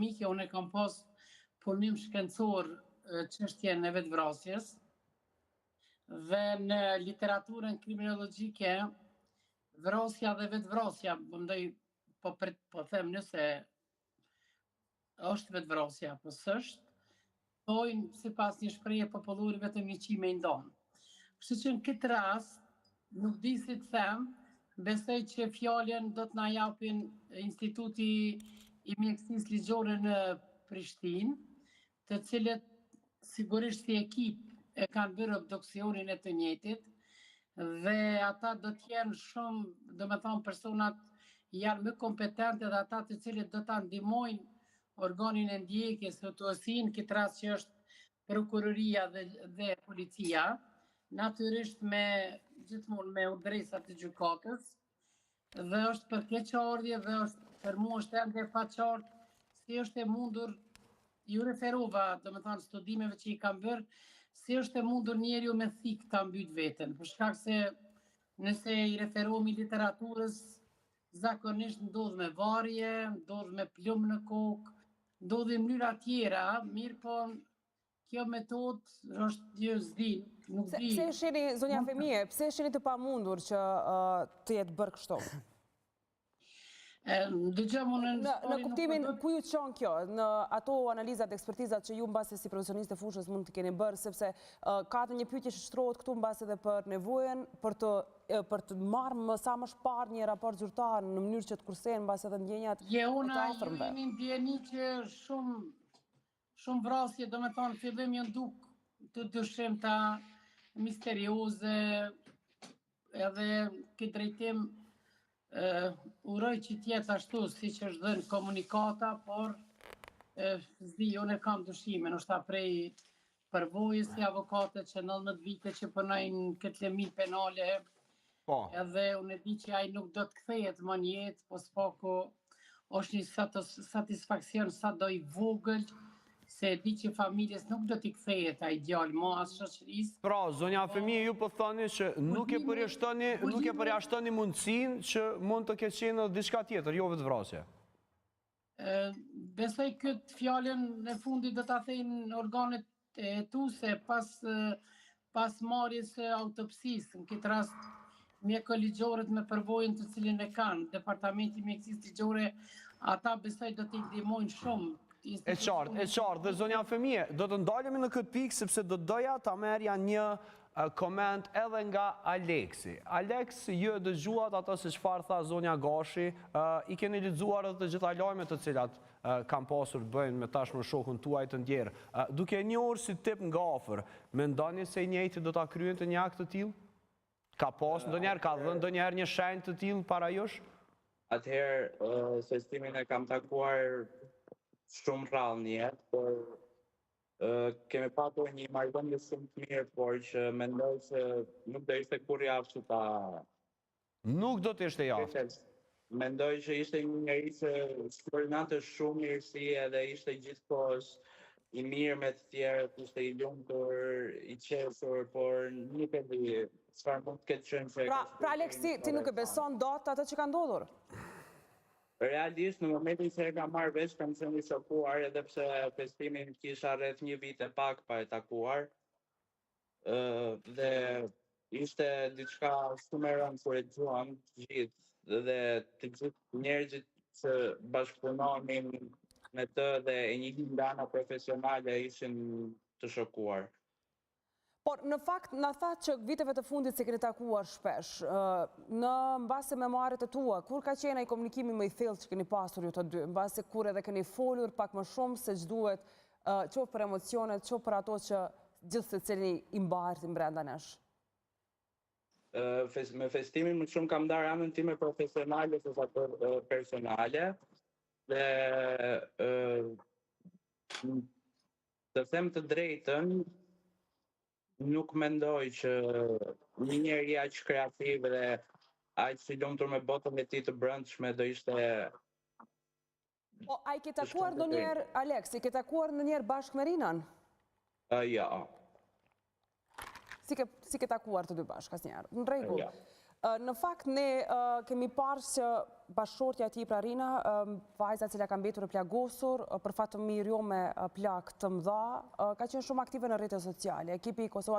akademike, unë e kam pas punim shkencor çështjen e vetëvrasjes dhe në literaturën kriminologjike vrasja dhe vetëvrasja, po mendoj po për, po them nëse është vetëvrasja apo s'është, thojnë sipas një shprehje popullore vetëm një qime i ndon. Kështu që në këtë rast, nuk di si të them, besoj që fjalën do të na japin Instituti i Mjekësisë Ligjore në Prishtinë, të cilët sigurisht si ekip e kanë bërë obduksionin e të njëjtit dhe ata do të jenë shumë, domethënë personat janë më kompetente dhe ata të cilët do ta ndihmojnë organin e ndjekjes, hetuesinë, këtë rast që është prokuroria dhe, dhe policia, natyrisht me gjithmonë me urdhëresat e gjykatës, dhe është për keqardhje dhe është për mua është ende e paqartë si është e mundur iu referova, domethënë studimeve që i kam bërë, si është e mundur njeriu me thikë ta mbyt veten, për shkak se nëse i referohemi literaturës, zakonisht ndodh me varje, ndodh me plumb në kokë, ndodh në mënyra tjera, mirëpo kjo metodë është një s'di, nuk di. Pse e shihni, zonja Femije, pse e shihni të pamundur që të jetë bërë kështu? Dëgjom unë në Në kuptimin, ku ju çon kjo? Në ato analizat, ekspertizat që ju mbase si profesionistë të fushës mund të keni bërë, sepse ka të një pyetje që shtrohet këtu mbase edhe për nevojën për të për të marrë më sa më shpejt një raport zyrtar në mënyrë që të kursehen mbase edhe ndjenjat e të afërmve. Jehona, ju jeni në dijeni që shumë Shumë vrasje, domethënë, fillim janë duk të dyshimta, misterioze, edhe këtë drejtim, uroj që t'jetë ashtu, siç është dhënë komunikata, por s'di, unë e kam dyshime, ndoshta prej përvojës si avokate që 19 vite që punoj në këtë lëmi penale, Po. Edhe unë e di që ai nuk do të kthehet më në jetë, po s'paku është një satisfaksion sado i vogël, se e di që familjes nuk do t'i kthehet ai djalë më as shoqërisë. Pra, zonja po, Femije, ju po thoni që nuk e përjashtoni, nuk e përjashtoni mundësinë që mund të ketë qenë edhe diçka tjetër, jo vetëvrasje. Besoj këtë fjalën e fundit do ta thejnë organet hetuese pas pas marrjes së autopsisë, në këtë rast mjekoligjorët me përvojën të cilën e kanë, Departamenti i Mjekësisë Ligjore, ata besoj do t'i ndihmojnë shumë. E qartë, e qartë. Dhe zonja Femije, do të ndalemi në këtë pikë sepse do doja ta merrja një koment edhe nga Aleksi. Aleks, ju e dëgjuat atë se çfarë tha zonja Gashi, i keni lexuar edhe të gjitha lajmet të cilat kanë pasur të bëjnë me tashmë shokun tuaj të ndjerë. Duke e njohur si tip nga afër, mendoni se i njëjti do ta kryente një akt të tillë? Ka pas ndonjëherë, ka dhënë ndonjëherë një shenjë të tillë para jush? Atëherë, Festimin e kam takuar shumë rrallë në jetë, por Kemi patur një marrëdhënie shumë të mirë, por që mendoj se nuk do ishte kurrë i aftë ta Nuk do të ishte i aftë. Mendoj që ishte një njeri që shpërndante shumë mirësi edhe ishte gjithkohës i mirë me të tjerët, ishte i lumtur, i qeshur, por nuk e di çfarë mund të ketë qenë që Pra, pra Aleksi, ti nuk e beson dot atë që ka ndodhur? Realisht në momentin që e kam marrë vesh kam qenë i shokuar edhe pse Festimin kisha rreth një vit e pak pa e takuar. Ë dhe ishte diçka shumë e rëndë kur e dëgjuam të gjithë dhe të gjithë njerëzit që bashkëpunonin me të dhe e njihnin nga ana profesionale ishin të shokuar. Por, në fakt, na thatë që viteve të fundit s'e keni takuar shpesh. Në mbase memoaret e tua, kur ka qenë ai komunikimi më i thellë që keni pasur ju të dy? Mbase kur edhe keni folur pak më shumë se ç'duhet, qoftë për emocionet, qoftë për ato që gjithsecili i mbartim brenda nesh? Me Festimin më shumë kam ndarë anën time profesionale se sa personale dhe Të them të drejtën, nuk mendoj që një njeri aq kreativ dhe aq i lumtur me botën e tij të brendshme do ishte Po, a i ke takuar ndonjëherë, Alex, i ke takuar ndonjëherë bashkë me Rinën? Uh, jo. S'i ke, s'i ke takuar të dy bashkë, asnjëherë. Në rregull. Jo. Në fakt, ne kemi parë që bashkëshortja e tij pra Rina, vajza e cila ka mbetur e plagosur, për fat të mirë jo me plagë të mëdha, ka qenë shumë aktive në rrjetet sociale. Ekipi i Kosova.